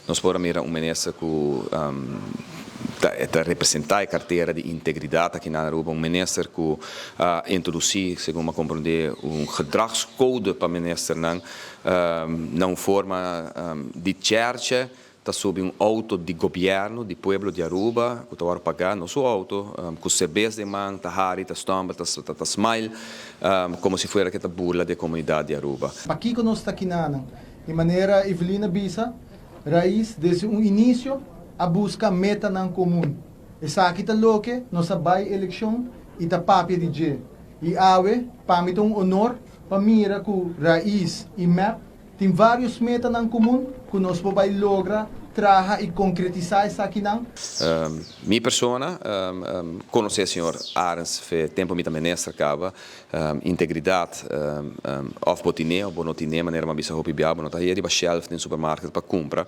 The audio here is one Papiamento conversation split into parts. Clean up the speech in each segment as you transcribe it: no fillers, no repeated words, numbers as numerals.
Nos por a mira un minister cu ta representa e cartera di integridad aki na Aruba, un minister cu a introduci, segun mi a comprende, un gedragscode pa ministernan na un forma di cherche, ta subi un auto di gobierno, di pueblo di Aruba, cu ta wordo paga, no su auto, cu cerbes den man, ta hari, ta stomp, ta smile, como si fuera cu ta burla di e comunidad di Aruba. Pakico nos ta kinanan? Di manera Evelyn a bisa, Raiz desde un inicio a busca metanan comun. Esaki ta loke nos a bay eleccion y ta papia di dje. Y awe, pa mi ta un honor pa mira cu Raiz y MEP tin varios metanan comun cu nos por bay logra traha y concretisa esakinan. Mi persona conoce señor Arends fe tempo mi ta minister caba. Integridad of bo tine of bo no tine, manera mi a bisa hopi bia, bo no ta haya riba shelf den supermarket pa cumpra.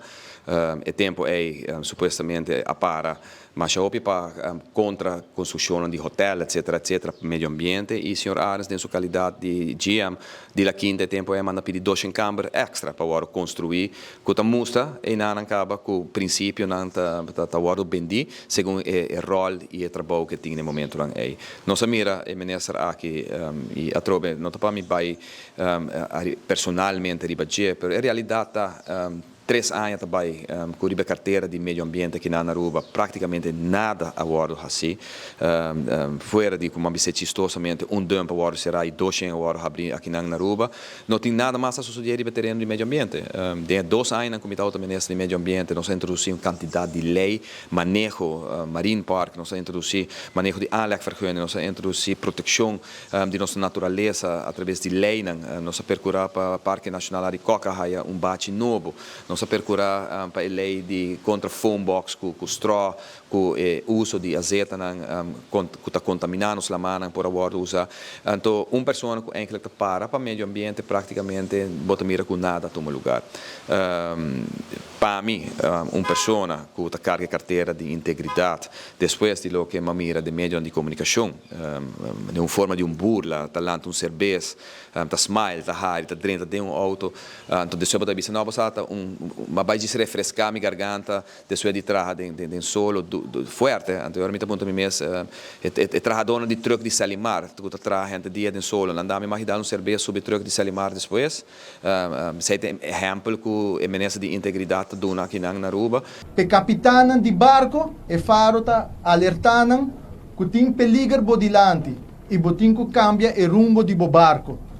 E tempo ey supuestamente a para masha hopi pa contra construccionnan di hotel etcetera etcetera pa medio ambiente y señor Arends den su calidad di GM di La Quinta e tempo ey a manda pidi doshen camber extra pa worde construi cu ta mustra eynanan caba cu principionan ta wordo bendi segun e rol y e trabou cu e tin na e momentonan ey. Nos a mira e minister aki y atrobe no ta pa mi bay personalmente riba dje, pero e realidad ta tres aña ta bay cu riba e cartera di medio ambiente aki na Aruba practicamente nada a wordo haci. Fuera di como a bisa chistosamente un dump a wordo cera y doshen a wordo habri aki na Aruba. No tin nada mas a sucede riba e tereno di medio ambiente. Den e dos añanan cu mi tabata minister di medio ambiente nos a introduci un cantidad di ley, maneho marine park, nos a introduci maneho di aanlegvergunning, nos a introduci proteccion di nos naturalesa a traves di leynan, nos a percura pa Parke Nacional Arikok a haya un bachi nobo, nos a percura pa e ley di contra foambox cu straw, cu e uso di azetanan cu ta contamina nos lamanan por a wordo usa. Anto un persona cu eigenlijk ta para pa medio ambiente practicamente bo ta mira cu nada a tuma lugar. Pa mi un persona cu ta carga e cartera di integridad despues di loke m'a mira den medionan di comunicacion den un forma di un burla ta lanta un cerbes ta smile ta hari ta drenta den un auto anto despues bo ta bisa no bo sa ta un m'a bay djis refresca mi garganta. Despues di traha den solo fuerte, anto e ora mi ta puntra mi mes, e trahadónan di trùk di Selimar ku ta traha henter dia den solo, nan dami mag dal un serbes subi trùk di Selimar despues? Esei ta e ehèmpel ku e minister di integridat ta duna akinan na Aruba. P'e kapitannan di barko, e faro ta alertá nan ku tin peliger bo dilanti i bo tin ku kambia e rumbo di bo barko.